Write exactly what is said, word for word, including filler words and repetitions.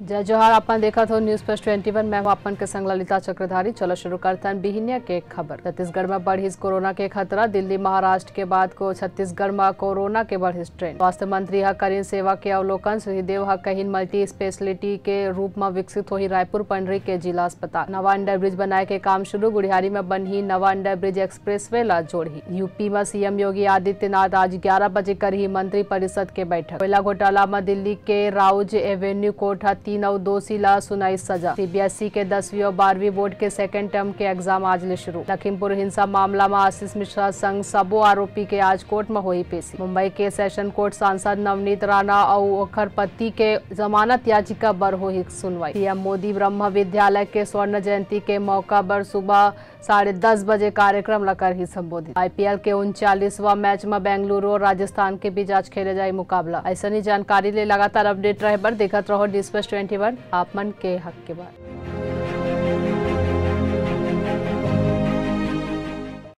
जय जोहार, अपन देखत हो News Flash twenty one। मैं हूं अपन के संग ललिता चक्रधारी। चलो शुरू करथन बिहिनिया के खबर। छत्तीसगढ़ में बढ़िस कोरोना के खतरा। दिल्ली महाराष्ट्र के बाद को छत्तीसगढ़ में कोरोना के बढ़िस ट्रेंड। स्वास्थ्य मंत्री ह करिन सेवा के अवलोकन। सिंहदेव ह कहिन मल्टी स्पेशलिटी के रूप में विकसित होही रायपुर पंडरी के जिला अस्पताल। नवा अंडर ब्रिज बनाए के काम शुरू। गुढ़ियारी में बनही नवा अंडर ब्रिज, एक्सप्रेसवे ला जोड़ही। यूपी में सीएम योगी आदित्यनाथ आज ग्यारह बजे करही मंत्री परिषद के बैठक। कोयला घोटाला में दिल्ली के राउज एवेन्यू कोर्ट ह तीन अउ दोषी ला सुनाई सजा। सीबीएसई के दसवीं अउ बारहवीं बोर्ड के सेकेंड टर्म के एग्जाम आज ले शुरू। लखीमपुर हिंसा मामला में आशीष मिश्रा संग सबो आरोपी के आज कोर्ट में होही पेशी। मुंबई के सेशन कोर्ट सांसद नवनीत राणा अउ ओखर पति के जमानत याचिका बर होही सुनवाई। पीएम मोदी ब्रह्म विद्यालय के स्वर्ण जयंती के मौका बर सुबह साढ़े दस बजे कार्यक्रम ला करही संबोधित। आईपीएल के उनचालीसवां मैच में बेंगलुरु और राजस्थान के बीच आज खेले जाही मुकाबला। ऐसनी जानकारी ले लगातार अपडेट रहे बर देखत रहो News Flash twenty one, आप मन के हक के बात।